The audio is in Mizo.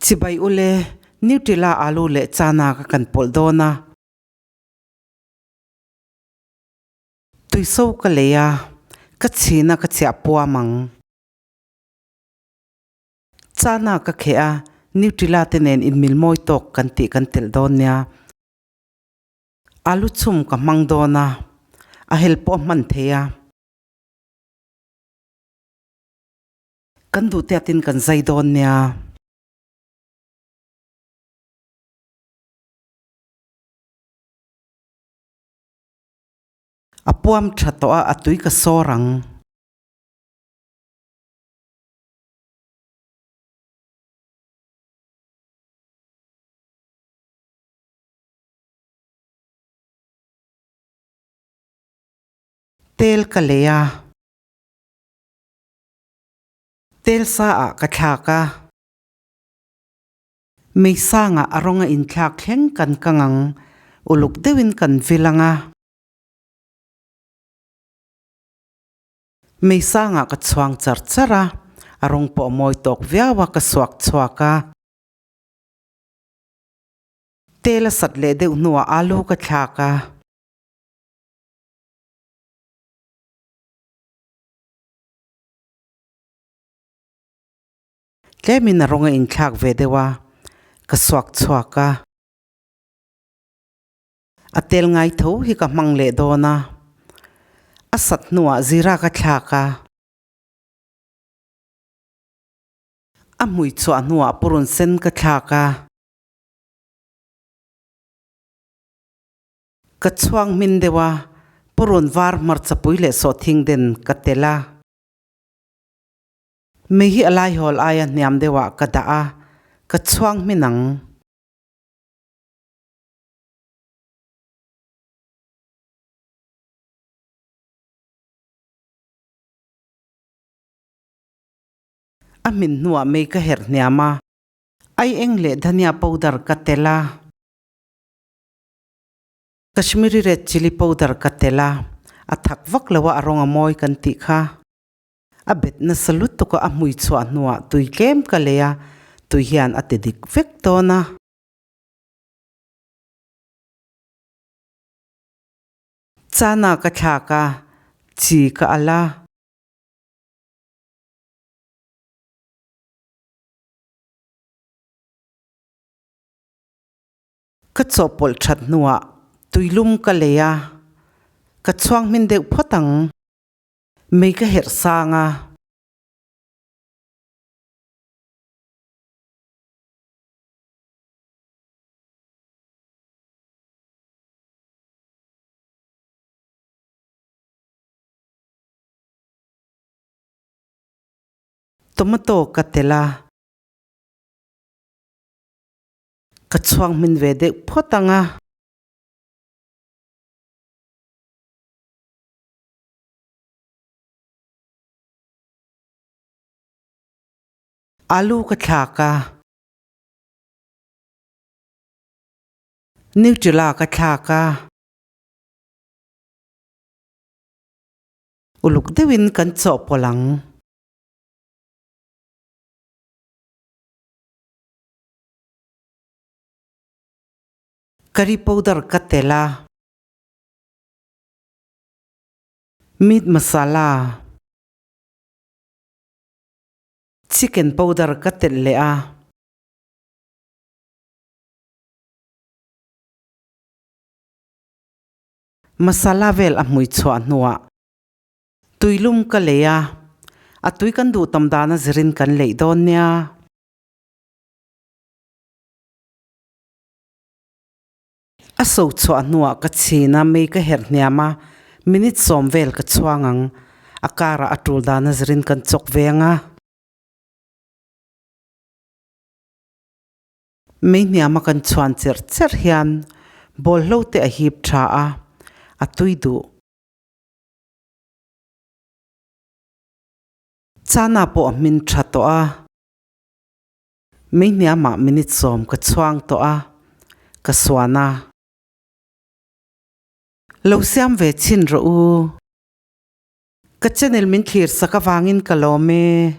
Chibai ule, Nutella alu leh chana ka kan pawlh dawn a. Tuiso ka lei a, ka chhina ka chhiah puam ang. Chana ka kheh a, Nutella te nen inmil mawi tawk kan tih kan telh dawn nia. Alu chhum ka hmang dawn a, a hel pawh a hman thei a. Kan duh tiatin kan zai dawn nia. A puam tha tawh a, a tui ka sawr ang. Tel ka lei a. Tel sa ah ka thlak a. Mei sangah a rawng a inthlak thleng kan kang ang. Uluk deuhin kan vil ang a. Mei sangah ka chhuang char char a. A rawng pawh a mawi tawk viau a, ka suak chhuak a. Tel a sat leh deuh hnuah alu ka thlak a. Tlemin a rawng a inthlak ve deuh a, ka suak chhuak a. A tel ngai tho hi ka hmang leh dawn a, a sat hnuah zira ka thlak a. A hmui chhuah hnuah purun sen ka thlak a. Ka chhuang hmin deuh a, purun var hmarcha pui leh sawhthing den ka tel a. Mei hi a laihawl aia hniam deuh ah ka dah a, ka chhuang hmin ang. A hmin hnuah mei ka herh hniam a, aieng leh dhania powder ka tel a. Kashmiri red chilli powder ka tel a, a thak vak lo a a rawng a mawi kan tih kha. A bet nasa lutuk a, a hmui chhuah hnuah tui tlem ka lei a, tui hian a ti dik vek dawn a. Chana ka thlak a, chi ka al a. Ka chawhpawlh that hnuah tuilum ka lei a, ka chhuang hmin deuh phawt ang. Mei ka herh sang a. Tomato ka tel a. Ka chhuang hmin ve deuh phawt ang a. Alu ka thlak a. Nutella ka thlak a. Uluk deuhin kan chawhpawlh ang. Curry powder ka tel a. Meat masala. Chicken powder ka telh leh a. Masala vel a hmui chhuah hnuah tuilum ka lei a, a tui kan duh tam dana zirin kan leih dawn nia. A so chhuah hnuah ka chhin a, mei ka herh hniam a, minute sawm vel ka chhuang ang. A karah a tul dan a zirin kan chawk ve ang a. Mei hniama kan chhuan cherh cherh hian bawlhlo te a hip tha a, a tui duh. Chana pawh a hmin tha tawh a. Mei hniamah minute sawm ka chhuang tawh a, ka suan a. Lo siam ve chhin rawh u. Ka channel min thlir sak avangin ka lawm e.